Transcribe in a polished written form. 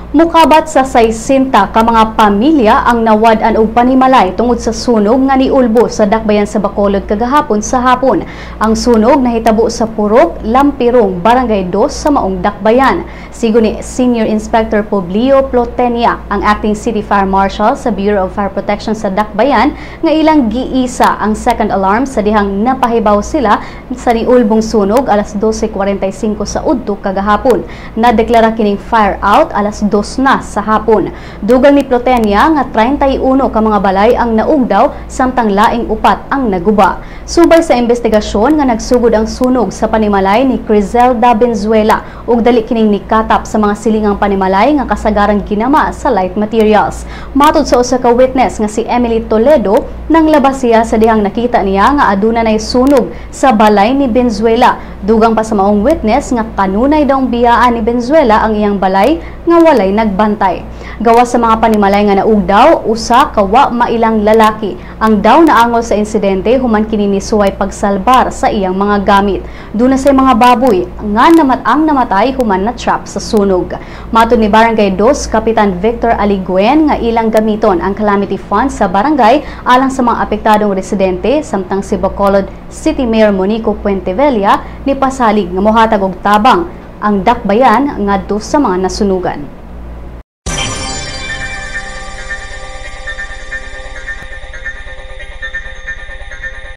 Mukabat sa 60 ka mga pamilya ang nawad-an og panimalay tungod sa sunog nga niulbo sa dakbayan sa Bacolod kagahapon sa hapon. Ang sunog nahitabo sa Purok Lampirong, Barangay 2 sa maong dakbayan. Sigon ni Senior Inspector Publio Plotenia, ang acting City Fire Marshal sa Bureau of Fire Protection sa dakbayan, nga ilang giisa ang second alarm sa dihang napahibaw sila sa niulbong sunog alas 12:45 sa udto kagahapon. Nadeklara kining fire out alas 2 na sa hapon. Dugang ni Plotenia nga 31 ka mga balay ang naugdaw samtang laing upat ang naguba. Subay sa investigasyon nga nagsugod ang sunog sa panimalay ni Criselda Benzuela ug dali kining nikatap sa mga silingang panimalay nga kasagarang ginama sa light materials. Matod sa usa ka witness nga si Emily Toledo, nang labas siya sa dihang nakita niya nga aduna nay sunog sa balay ni Benzuela. Dugang pa sa maong witness nga kanunay daw biyaan ni Benzuela ang iyang balay nga walay nagbantay. Gawas sa mga panimalay nga naugdaw, usa ka wa mailang lalaki ang daw naangol sa insidente human kini nisuway pagsalbar sa iyang mga gamit. Duna say mga baboy nga ang namatay human na trap sa sunog. Matod ni Barangay 2 Kapitan Victor Aliguen nga ilang gamiton ang calamity fund sa barangay alang sa mga apektadong residente, samtang si Bacolod City Mayor Monico Puentevella ni pasalig nga mohatag og tabang ang dakbayan ngadto sa mga nasunugan.